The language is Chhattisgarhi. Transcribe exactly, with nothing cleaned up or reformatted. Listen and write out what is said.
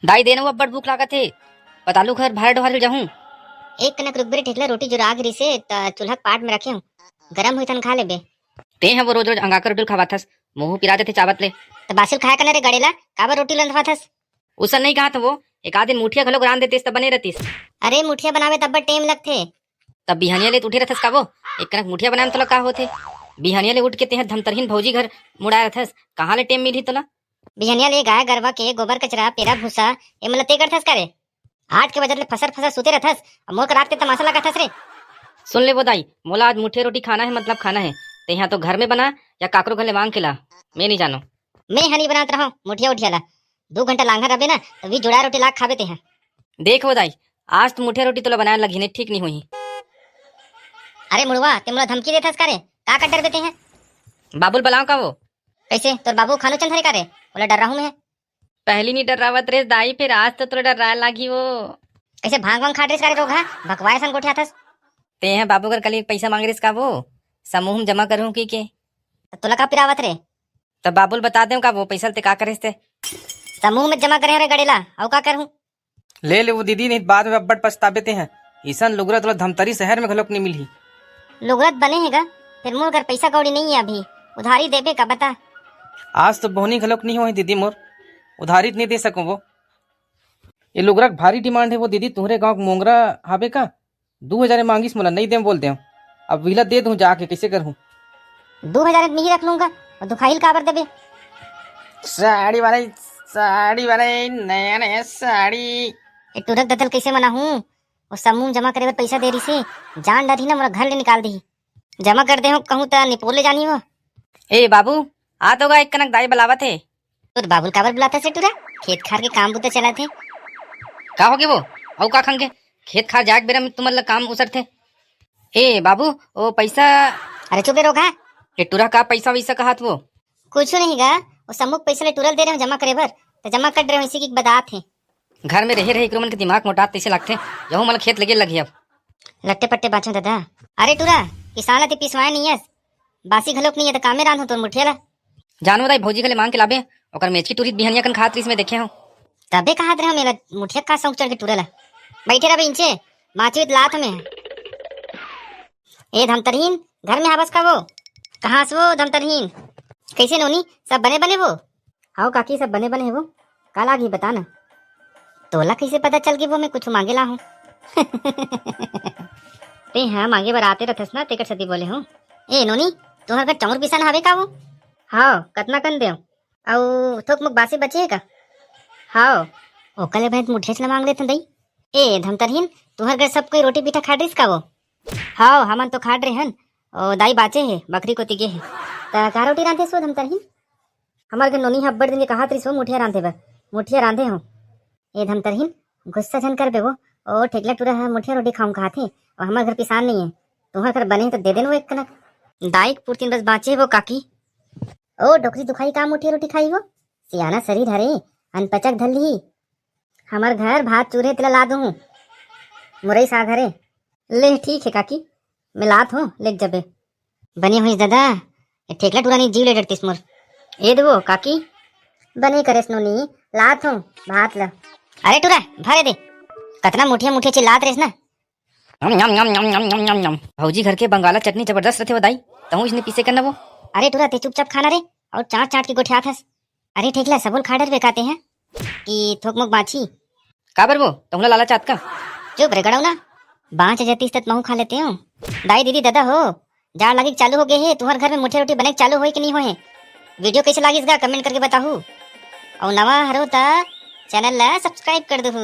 दाई, दे न वो, अब्बड़ भूख लागत हे। पतालू घर भार डोहार जाहूं। एक कनक रुकबे रे ठेकला, रोटी जुरा गिरिसे, त चूल्हा के पाट में रखे हूं, गरम होई तहन खा लेबे। ते ह वो रोज रोज अंगाकर रोटी ल खवाथस, मुंह पिरा देथे चावत ले। त बासी ल खाए कना रे गड़ेला, काबर रोटी ल रंधवाथस? उसन नहीं कहत वो, एक आध दिन मुठिया घलोक रांध देतिस त बने रहतिस। अरे, मुठिया बनावे त अब्बड़ टेम लगथे। तब बिहनिया ले त उठे रहथस का वो? एक कनक मुठिया बनाए म तोला का होथे? बिहनिया ले उठ के तेह धमतरहीन भौजी घर मुड़ाए रहथस, कहाँ ले टेम मिलही तोला? बिहनिया ले गाय गरवा के गोबर कचरा, पेरा भूसा, ए मन ल ते करथस का रे? आठ के बजत ले फसर फसर सुते रहथस, अब मोर करा के तमाशा लगाथस रे। सुन ले वो दाई, मोला आज मुठिया रोटी खाना है, मतलब खाना है। तेहा तो घर में बना या काकरो घर ले मांग के ला, मैं नहीं जानो। मैं ह नहीं बनात रहूं मुठिया उठिया ला। दू घंटा लांघा रबे ना, त भी जुड़ा रोटी ला खाबे तेहा। देख वो दाई, आज तो मुठिया रोटी तोला बनाए लगी नहीं, ठीक नहीं होही। अरे मुड़वा, ते मोला धमकी देथस का रे? का कर डरबे तेहा? बाबू ल बलाओ का वो? कैसे, तोर बाबू खानो चंद हरे का रे? ओला डर्राहूं मैं। पहली नी डर्रावत रेस दाई, फिर आज तो तोला डर्राए लागी वो। कैसे भांग वांग खाट रेस का रे रोगहा? भकवाए सन गोठियाथस। तेहा बाबू कर कल एक पैसा मांग रेस का वो? समूह में जमा करहूं की के? त तोला का पिरावत रे? त बाबू ल बता देव का वो पैसा ल ते का करेस ते? समूह में जमा करे हरे गड़ेला, अउ का करहूं? ले ले वो दीदी, नहीं त बाद में अब्बड़ पछताबे तेहा। इसन लुगरा तोला धमतरी शहर में घलोक नहीं मिलही। लुगरा त बने हे गा, फिर मोर घर पैसा कौड़ी नहीं है अभी, उधारी देबे का बता? आज तो बोहनी घलोक नहीं होही दीदी मोर, उधारी त नहीं दे सकूं वो। ये लुगरा के भारी डिमांड है वो दीदी, तुहरे गांव के मोंगरा हाबे का? दू हजार मांगिस मोला, नहीं देम बोल देव। अब विला दे दूं जाके, कैसे करहूं? दू हजार में ही रख लूंगा, और दुखाहिल काबर देबे? साड़ी वाले, साड़ी वाले, नया नया साड़ी। ए टुरक दतल कैसे मनाहूं? वो समूह में जमा करे बर पैसा दे रिसे, जान डरही ना, मोला घर ले निकाल दीही। जमा कर दे हो कहूं त निपोर ले जानी हो। ए बाबू, आ तो गा, एक कनक दाई बलावत हे। तोर बाबू ल काबर बुलाथस रे टुरा? खेत खार के काम बुता चलत हे। का होगे वो? अउ का खंगे? खेत खार जाए के बेरा में तुमन ल काम उसरथे। ए बाबू, ओ पैसा। अरे चुप रे रोगहा। ए टुरा, का पैसा वैसा कहत वो? कुछु नहीं गा, वो समूह के पैसा ले टुरा ल दे रहे हो जमा करे बर, त जमा कर रहे हो इसी की बतात हे। घर में रहे रहे एकरो मन के दिमाग मोटात तैसे लागथे, यहू मन ल खेत लगे लगी अब। लट्टे पट्टे बाचो दादा। अरे टुरा, किसान ला ते पिसवाए नहीं हस, बासी घलोक नहीं है, त कामे रांधो तोर मुठिया ला। जानो दाई, भौजी घले मांग के लाबे, ओकर मेचकी टूरी बिहनिया कन खात रिस में देखे हो। तबे कहत रहे हो मेला मुठिया का शौक चढ़ के टूरे ला। बैठे रहे इंचे, माचुत लात में। ए धमतरहीन, घर में हाबस का वो? कहाँ से वो धमतरहीन? कैसे नोनी, सब बने बने वो? हाओ काकी, सब बने बने हे वो। का लागी बता ना। तोला कैसे पता चल गई वो मैं कुछ मांगे ला हूँ? ते हाँ, मांगे बर आते रहथस ना, तेकर सेती बोले हूँ। ए नोनी, तुहर घर चाउर पिसान हवे का वो? हाँ, कतना कन देव? अउ थोक मुक बासी बचे हे का? हाँ। ओकर ले बने मुठियाच ला मांग लेथन दई। ए धमतरहीन, तुहर घर सब कोई रोटी पीठा खा डरिस का वो? हाँ, हमन तो खा डरे हन। ओ दाई बाचे हे, बखरी कोती गे हे। त का रोटी रांधे सो धमतरहीन? हमर घर नोनी ह अब्बड़ दिन के कहत रिस वो मुठिया रांधे बर। मुठिया रांधे हो। ए धमतरहीन, गुस्सा झन करबे वो। ओ ठेकला टूरा ह मुठिया रोटी खाऊं कहत हे, अउ हमर घर पिसान नहीं है। तुहर घर बने हे त दे देन वो एक कनक। दाई के पुरतिन बस बाचे हे वो काकी। ओ डोकरी दुखाई का मुठिया रोटी खाई वो? सियाना शरीर हरे, अनपचक धर लिही। हमर घर भात चूर हे, तेला ला दूहूं। मुरई साग हरे। ले ठीक हे काकी, मैं लात हूं, लेके जबे। बने होइस दादा, ए ठेकला टूरा नहीं जीव ले डरतिस मोर। ए देवो काकी। बने करेस नोनी, लात हूं भात ला। अरे टूरा, भरे दे। कतना मुठिया मुठिया चिल्लात रेस ना। नम, नम, नम, नम, नम, नम, नम, नम। भौजी घर के बंगाला चटनी जबरदस्त रथे वो दाई, तहूं इसने पीसे करना वो। अरे टूरा, ते चुपचाप खाना रे, अउ चाट चाट के गोठियात हस। अरे ठेकला, सबो ल खा डरबे का ते ह कि थोक मोक बांचही? काबर वो, तहूं ला लालच आत का? चुप रे गड़ौना, बांच जतिस त महूं खा लेते हो। दाई दीदी ददा हो, जाड़ लागे के चालू हो गए हे, तुहर घर में मुठिया रोटी बने के चालू होए कि नहीं होए? वीडियो कैसे लागिस गा, कमेंट करके बताहू। अउ नवा हरो त चैनल ला सब्सक्राइब कर दूहू।